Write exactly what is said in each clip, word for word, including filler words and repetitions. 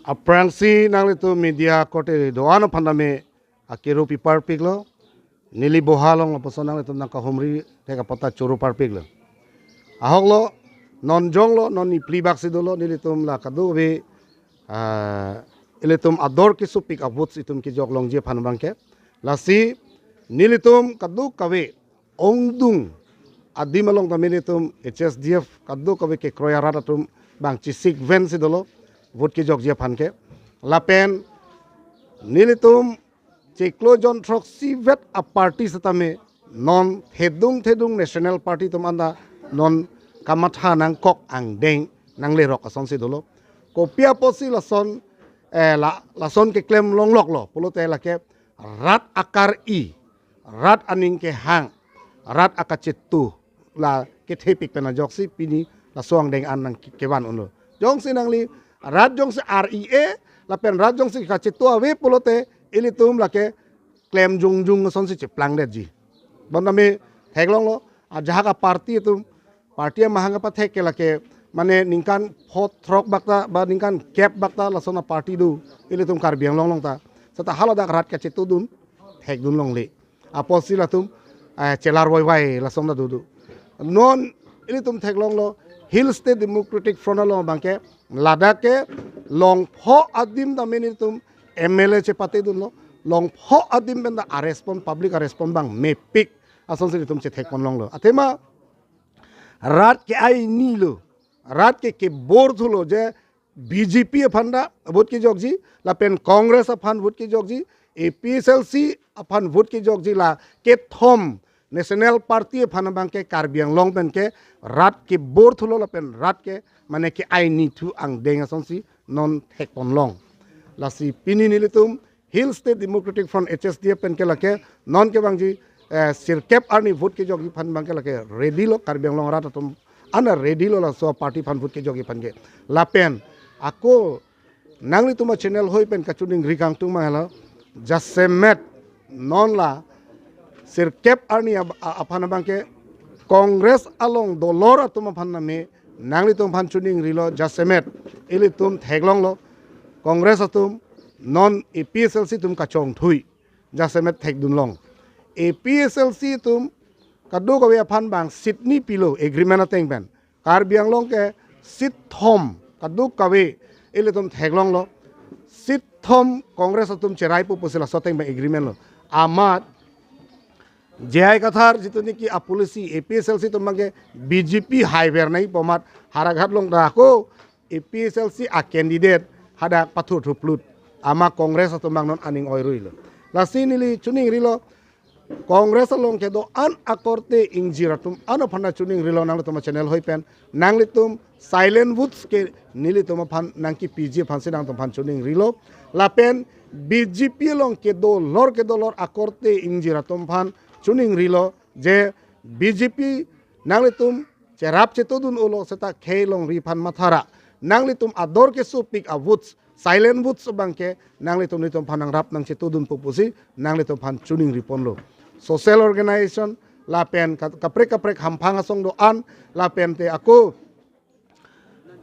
Aphrangsi nanglitum media korte do-an aphan tame akiru piparpiklo. Neli boha along lapuson nanglitum nangkahumri thek apot ta choro parpiklo. Ahoklo, non jonglo, non niphli baksi dolo, nelitum la kadokave, ah, ilitum ador kesupik a-votes itum kejok longji aphan abangke. Lasi nelitum kadokave ongdung adim along tame nelitum H S D F kadokave kekroi arat atum bang chesik vensi dolo vote kejokji aphan ke. Lapen nelitum chiklo jon throksi vet a-party setame non thedung thedung national party atum anta non kamatha nangkok angdeng nanglerok asonsi dolo. Kopi apotsi lason, eh, la, lason keklem longloklo pulote lake rat akar-i, rat aning kehang, rat akachetu la kethepik pen ajoksi pini laso angdeng an nang ke-, kevan unlo. Jongsi nangli rat jongsi R E A lapen rat jongsi kachetu ave pulote ilitum lake klem jongjong asonsi cheplangdetji. Bonta me theklonglo, ajahak a-party atum, party amahang kapathek ke lake, mane ningkan pho throk bak ta ba ningkan kep bak ta lason a-party do ilitum Karbi Anglong along ta. Seta haladak rat kachetudun thekdun longle. Apotsi latum, eh, chelar voivai lason ta dodo. Non ilitum theklonglo, Hill State Democratic Front along abangke ladak ke longpho adim tame nelitum M L A chepatedunlo, longpho adim pen ta a-respond, public a-respond bang mepik asonsi nelitum chethekpon longlo. Athema rat ke-ai nilo, rat ke kebor thulo je B J P aphan ta vote kejokji, lapen Congress aphan vote kejokji, A P H L C aphan vote kejokji, la kethom national party aphan abangke Karbi Anglong pen ke rat kebor thulo lapen rat ke mane ke-ai ni thu angdeng asonsi non thekpon long. Lasi pini nelitum Hill State Democratic Front, H S D F pen ke lake non kevangji, eh, sirkep arni vote kejokji aphan abangke lake ready lo, Karbi Anglong arat atum ana ready lo laso party aphan vote kejokji aphan ke. Lapen ako nanglitum a-channel hoi pen kachiningri kangtung mang helo, jasemet non la sirkep arni ab-, a-, aphan abangke Congress along dolor atum aphan tame nanglitum aphan chiningrilo, jasemet ilitum theklonglo, Congress atum non A P H L C atum kachongthui, jasemet thekdun long. A P H L C atum kadokave aphan bang seat ni pilo agreement ateng pen. Karbi Anglong ke seat thom kadokave ilitum theklonglo. Seat thom Congress atum cheraipo pusi laso ateng pen agreement lo. Amat J I Kathar jitu niki a-policy A P H L C atum abangke B J P haiver nangpo amat Howraghat along ta ako A P H L C a-candidate hadak pathurthuplut. Amat Congress atum abang non aning oiruilo. Lasi neli chiningrilo, Congress along kedo-an akorte ingjir atum an aphan chiningrilo nanglitum a-channel hoi pen. Nanglitum silent votes ke nelitum aphan nangkipiji aphansi nangtum aphan chiningrilo. Lapen B J P along kedo lor kedo lor akorte ingjir atum aphan chiningrilo je B J P nanglitum cherap chetudun ulo seta khei longri aphan mathara. Nanglitum ador kesupik a-votes, silent votes abangke nanglitum nelitum aphan nangrap nangchetudunpo pusi nanglitum aphan chiningriponlo. Social organization lapen ka-, kaprek kaprek hamphang asong do-an lapen te ako,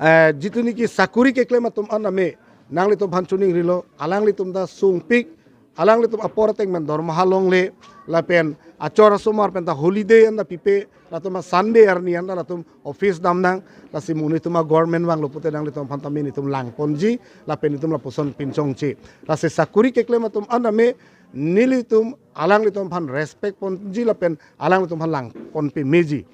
eh, jitu niki sakuri keklem atum an tame nanglitum aphan chiningrilo, alanglitum ta sungpik, alanglitum apor ateng pen dormaha longle, lapen achor asomar pen ta holiday an ta pipe, latum a-Sunday arni an ta latum office damnang, lasi mo nelitum a-government vanglo pute nanglitum aphan tame nelitum langponji, lapen nelitum lapuson pinchongche. Lasi sakuri keklem atum an tame nelitum alanglitum aphan respect ponji lapen alanglitum aphan langpon pemeji.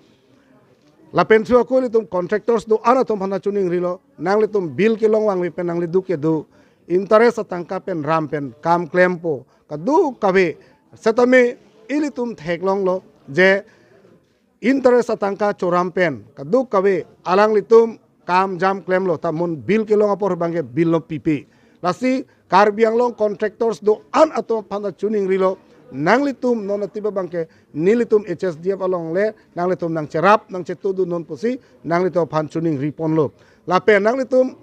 Lapen thu ako ilitum contractors do-an atum aphan chiningrilo, nanglitum bill kelong vangve pen nangli duk kedo, interest atangka pen ram pen kam klempo kadokave, setame ilitum theklonglo je interest atangka choram pen kadokave alanglitum kam jam klemlo, ta mo bill kelong apor abangke bill lo pipe. Lasi Karbi Anglong contractors do-an atum aphan chiningrilo, nanglitum non atiba abangke nelitum H S D F along le nanglitum nangcherap nangchetudun non pusi nanglitum aphan chiningriponlo. Lapen nanglitum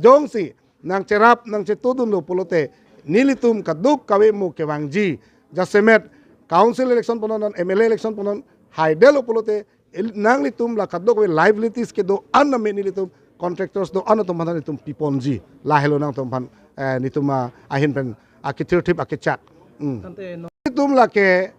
jongsi nangcherap nangchetudunlo pulote nelitum kadokave mo kevangji, jasemet council election punon, M L A election punon, haidetlo pulote il-, nanglitum la kadokave liabilities kedo-an tame nelitum contractors do-an atum aphan itum piponji. Lahelo nangtum aphan, eh, netum, ah, ahin pen akithirthip akechak. Hmm. Ante no- Itum lake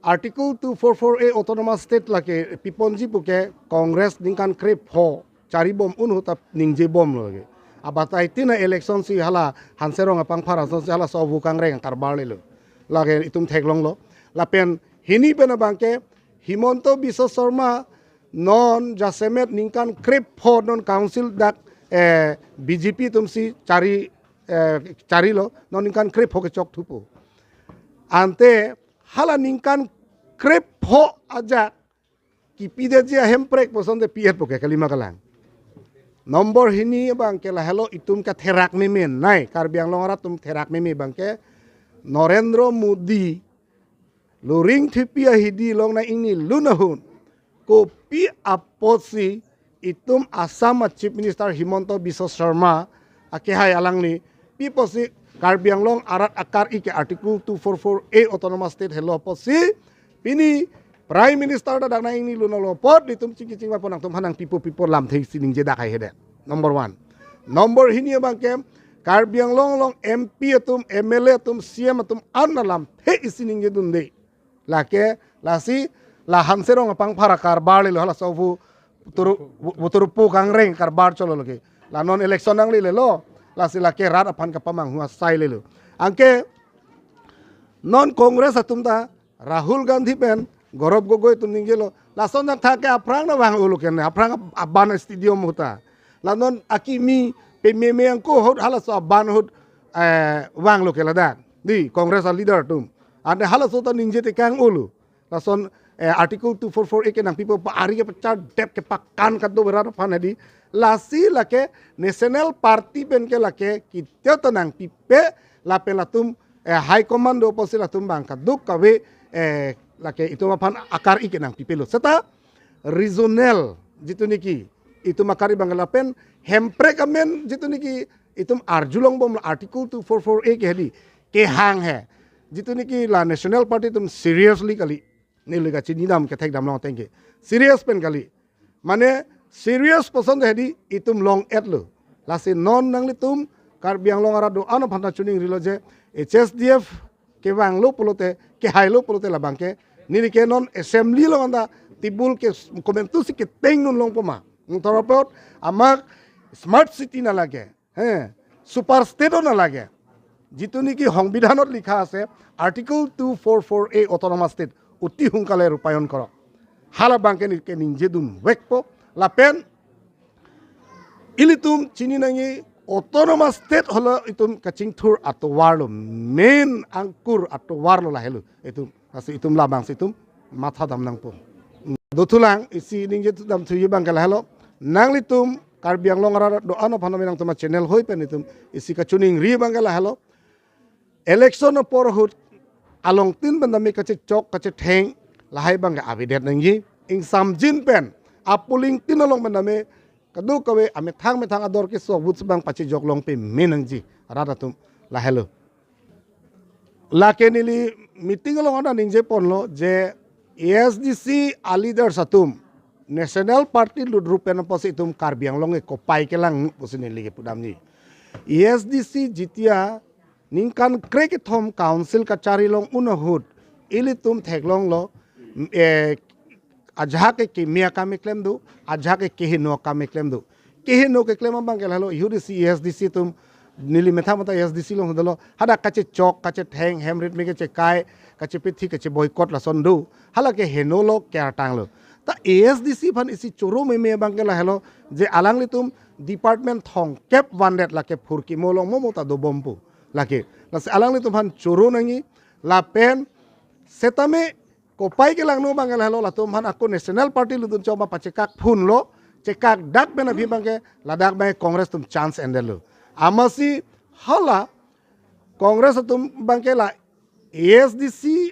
Article two four four A Autonomous State lake piponji puke Congress ningkan krepho charibom un ahut ta ningjebomlo lake. Abatai tina election si hala Hanserong apangphar asonsi hala sovu kangreng karbar lelo. Lake itum theklonglo. Lapen hini pen abangke Himanta Biswa Sarma non jasemet ningkan krepho non council dak, eh, B J P atumsi chari, eh, charilo, non ningkan krepho kechok thupo. Ante hala ningkan krepho ajat kipidetji ahemprek pu asonte pi-et puke kalima kalang. Nombor hini abangke lahelo itum katherak meme nai, Karbi Anglong arat atum therak meme abangke Narendra Modi luring thipi ahidi along nang ingni lun ahut kopi apotsi itum Assam a Chief Minister Himanta Biswa Sarma akehai alangli pi apotsi Karbi Anglong arat akar-i ke Article two four four A Autonomous State helo apotsi pini Prime Minister ta dak nang ingni lun along apot itum chingki chingvai pon nangtum aphan nangpipo pipo lamthe isi ningjedak hai hedet. Number one. Number hini abangke Karbi Anglong along M P atum, M L A atum, C M atum an alamthe isi ningjedunde. Lake lasi la Hanserong apangphar karbar lelo hala sovu turu, bu-, buturupu kangreng karbar cholo lake. La non election nanglelelo. Lasi lake rat aphan kapamanghu asai lelo. Anke non Congress atum ta Rahul Gandhi pen Gaurav Gogoi atum ningjelo. Lason nangthak ke aphrang nangvang-olo ke ne, aphrang ab-, aban stadium ahut ta. La non akimi pememe angko ahut halaso aban ahut, eh, vanglo ke ladak. Di Congress a leader atum. Ante halaso ta ningje tekang-olo. Lason, eh, Article two four four A ke nangpipo pa ari kepachardep kepakan kado berat aphan hedi. Lasi lake National Party pen ke lake kita ta nangpipe lapen latum, eh, High Command do apotsi latum abang kadokave, eh, lake itum aphan akar-i ke nangpipelo. Seta regional jitu niki itum akar-i abang lapen hemprek amen jitu niki itum arjulongbom la Article two four four A ke hedi kehang he. Jitu niki la National Party atum seriously kali. Neli kachinidam kethekdamlong ateng ke. Serious pen kali. Mane serious pu asonte hedi itum long-etlo. Lasi non nanglitum Karbi Anglong arat do-an aphan ta chuningrilo je H S D F kevanglo pulote, kehailo pulote labangke. Neli ke non assembly along anta table ke komentusi keteng nun longpo ma. Nung thorapot amak smart city nang lake. He, super state nang lake. Jitu niki Songbidhanot likha ase, Article two four four A Autonomous State, অতি সোনকালে ৰূপায়ণ কৰক. Hala abangke neli ke ningjedunvekpo, lapen ilitum chini nangji Autonomous State holo itum kachingthur atovarlo, main angkur atovarlo lahelo itum. Lasi itum labangsi itum mathadam nangpo. Dothulang isi ningjedam thuji abangke lahelo. Nanglitum Karbi Anglong arat do-an aphan nangtum channel hoi pen itum isi kachiningri abangke lahelo. Election apor ahut alongtin pen tame kachechok kachetheng lahai abangke avedet nangji. Ingsamjin pen a polling tin along pen tame kadokave amethang methang ador keso votes abang pachejok longpeme nangji. Rat atum lahelo. Lake neli meeting along anta ningjeponlo je A S D C a leaders atum National Party lut rup pen apotsi itum Karbi Anglong ke kopai kelang pusi neli kepudamji. A S D C jitia ningkan krekethom council kachari long un ahut ilitum theklonglo, eh, ajahak ke keme akam keklem do, ajahak ke kehingno akam keklem do. Kehingno keklem abangke lahelo, A S D C, A S D C atum, neli methang methang A S D C along dolo, hadak kachechok, kachetheng, hem rit me kachekai, kachepethi, kacheboycott lason do. Hala ke hingnolo, kertanglo. Ta A S D C aphan isi choro meme abangke lahelo, je alanglitum department thomkep vandet lake phurkimo along momo ta dobompo. Lake, lasi alanglitum aphan choro nangji, lapen setame kopai kelangno abangke lahelo latum aphan ako National Party lutdun choma pachekak phunlo, chekakdak pen aphi abangke ladak abangke Congress atum chance endetlo. Amatsi hala Congress atum abangke la A S D C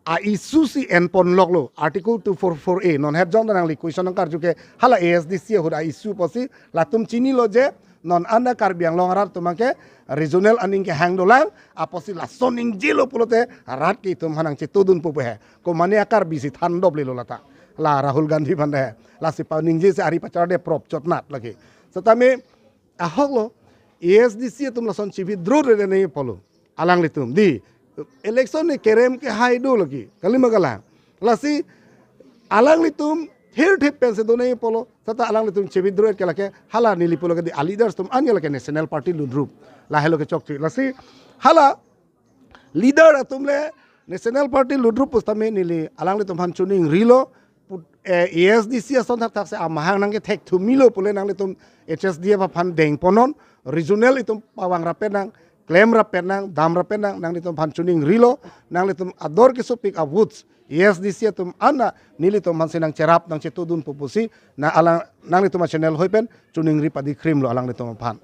a issue si enponloklo Article two four four A non het jong nangli question nangkarju ke hala A S D C ahut a issue pusi latum chinilo je non anta Karbi Anglong arat atum abangke regional aning kehang dolang apotsi lason ningjelo pulote rat ke itum aphan nangchetongdunpo he. Ko mane a Karbi si thandop lelo lata. La Rahul Gandhi aphan de. Lasi pa ningjesi ari pachar de prop chotnat lake. Setame ahok lo, A S D C atum lason chebi dro re ne polo. Alanglitum di election ne kerem ke hai do lagi. Kalima galang. Lasi alanglitum thir thip pen si do ne polo. Seta alanglitum chebi dro ke lake hala neli pulo ke di a leaders atum an ke lake National Party ludrup. Lahelo ke chokche. Lasi hala leader atum le National Party ludrup pusitame neli alanglitum aphan choningrilo put, eh, A S D C ason thakthak si amahang nangkethek thumilo pule nanglitum H S D F aphan dengponon, regional itum pavang rapenang, klem rapenang, dam rapenang, nanglitum aphan choningrilo, nanglitum ador kesopik a-votes A S D C atum an nelitum aphan si nangcherap nangchetudun pu pusi na alang nanglitum a-channel hoi pen choningri padi krim lo alanglitum aphan.